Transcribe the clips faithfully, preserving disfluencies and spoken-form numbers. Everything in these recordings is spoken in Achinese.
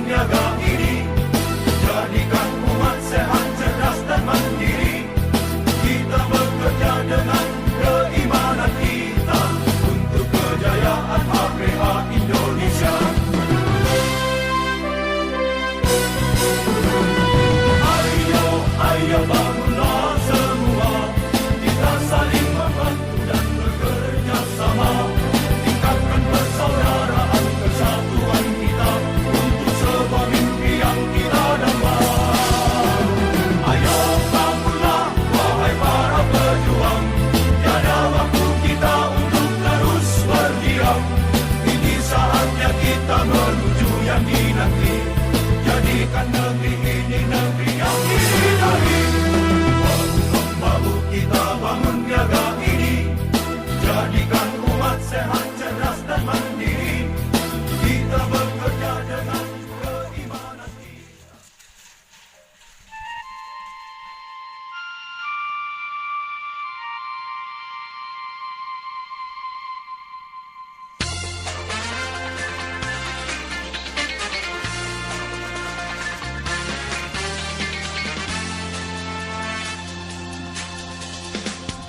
Niaga ini, jadikan umat sehat, cerdas dan mandiri. Kita bekerja dengan keimanan kita untuk kejayaan H P H Indonesia. Ayo, ayo bangunlah semua, kita saling membantu dan bekerja sama, tingkatkan persaudaraan persatuan kita untuk sebuah mimpi yang kita damba. Ayo bangunlah, wahai para pejuang, tiada waktu kita untuk terus berdiam. Ini saatnya kita menuju yang dinanti. Jadikan negeri ini negeri yang diridai. Bahu-membahu kita bangun niaga ini. Jadikan umat sehat, cerdas dan mandiri. Kita bekerja dengan keimanan kita.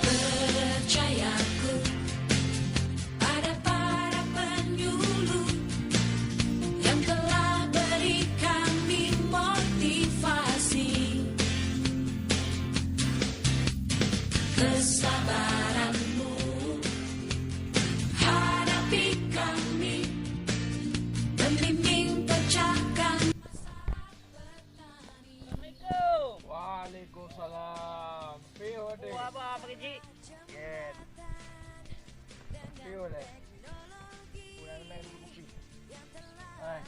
Percayaku pada para penyuluh yang telah beri kami motivasi. Kesabaranmu hadapi kami, membimbing pecahkan masalah petani. Assalamualaikum. Waalaikumsalam. Piye deh? Oh, apa, apa kecil? Yes. Piye deh? Kurang lain kopi. Hai.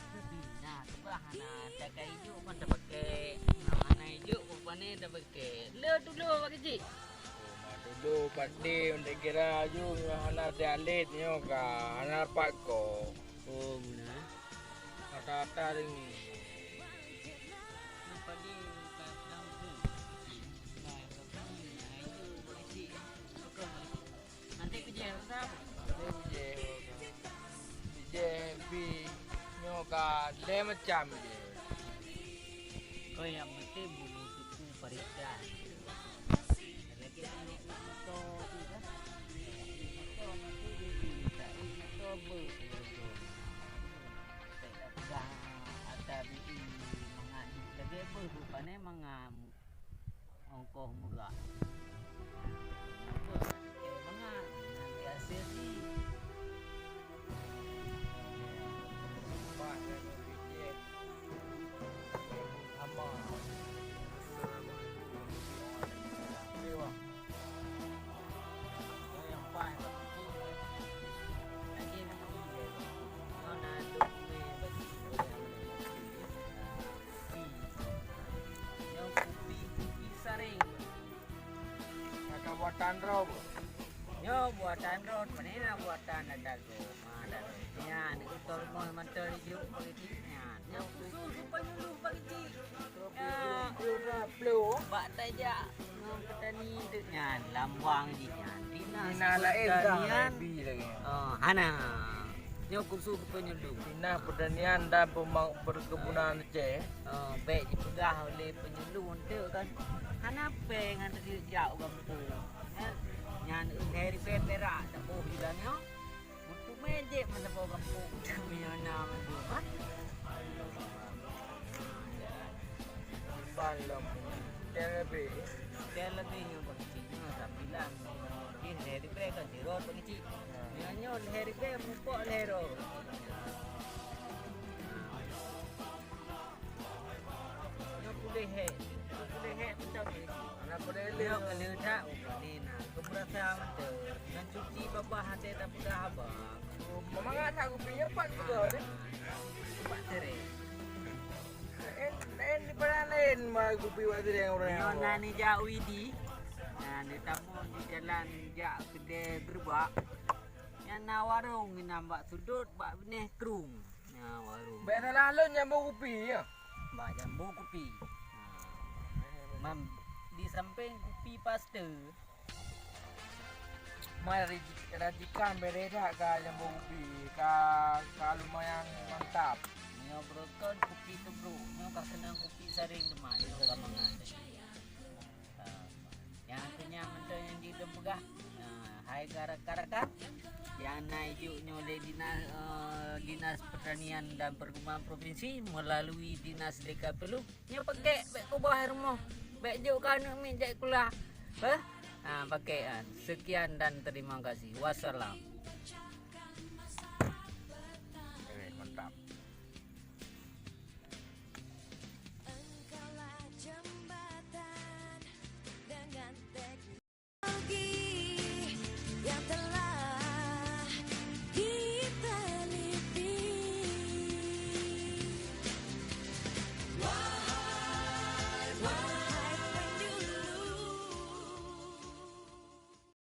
Nah, tu bah, hana cakai ijuk pun tapakè. Nah, hana ijuk pun pane tapakè. Le tulo bak kecik. Oh, ma tulo pasti untuk kira aju hana dialit nyoe ka, hana dapat ko. Oh, guna. Kata-kata dengi. Nampak dia kat dalam tu. Nah, itu bak kecik. Nanti kejeh pasal apa? Nanti kejeh. Kejeh bi nyoe ka lhèe macam kejeh. Kau yang penting bulu suku parisa. Lagi tengok motor tu kan. Motor mati dia beli tak. Eh, motor ber. Tak pegang atas bi mangat. Lagi ber bukannya mangat. Ongkoh murah. Ongkoh sakét bangat. Nanti hasil ni. Bah, dah ada fikir. Sama. Assalamualaikum. Okey, bang. Yang pas, lagi nak pergi. Kau nak duduk ni, bagi. Nyoe kupi, kupi saréng. Ka buatan droe, Bu? Nyoe buatan droe, pane na buatan ata goma. Nyan, itu rumoh mantong ijuk begitu nyan. Nyoe khusus penyuluh begitu. Ya. Bak tajak ngon petani tu nyan, lambang jih nyan. Dinas Dinas laén kah, Pertanian. Bi lagi. Oh, hana. Nyoe khusus keu penyuluh. Dinas Pertanian dan Pemang-, Perkebunan Aceh. Oh, bèk jipeugah oleh penyuluh enteuk kan. Hana péng hana teujak u gampông. Eh, nyan lhèe ribèe pirak taboh di dalam nyoe. Untuk mejek masa boh gampông. Meunyoe na mandum, ha? Ban lom. Tel lebih. Tel lebih nyoe bak kecik nyoe, tapi lah. Ih, lhèe ribèe kan sirot bak kecik. Nyoe, nyoe lhèe ribèe mupok lhèe rot. Nyoe puléh hèk. Puléh hèk macam ni. Anak puléh lé. Nyoe keuneuk that, oh, ni nah. Keu peurasaan beutôi. Nyan cuci babah até tapeugah haba. Oh, mangat that kupi nyoe pat juga ni. Pat sirek. Laén, laén di padang laén ma kupi wak sidang ureueng. Nyoe na nijak Widi. Na neutamong di jalan jak keudè Geurubak. Nyan na warong inan bak sudut bak binéh krueng. Na warong. Bèk salah lôn jambo kupi, ya? Bak jambo kupi. Ha. Mam, di sampéng kupi paste. Mai raji-, racikan bèrèh that ka jambo kupi, ka, ka lumayan mantap. Nyoe beureukat kupi teubrok, nyoe ka keunong kupi saréng teuma, nyoe ka mangat. Ah, nyang keunyan mantong nyang jeuet lôn peugah. Ah, hai rakan-rakan, nyang na ijok nyoe lé dinas, eh, Dinas Pertanian dan Perkebunan Provinsi melalui Dinas D K P Lu, nyoe pakèk bèk keubah rumoh, bèk jok keu aneuk miet jak sikula. Heh? Ah, pakèk kan. Sekian dan terima kasih. Wassalam.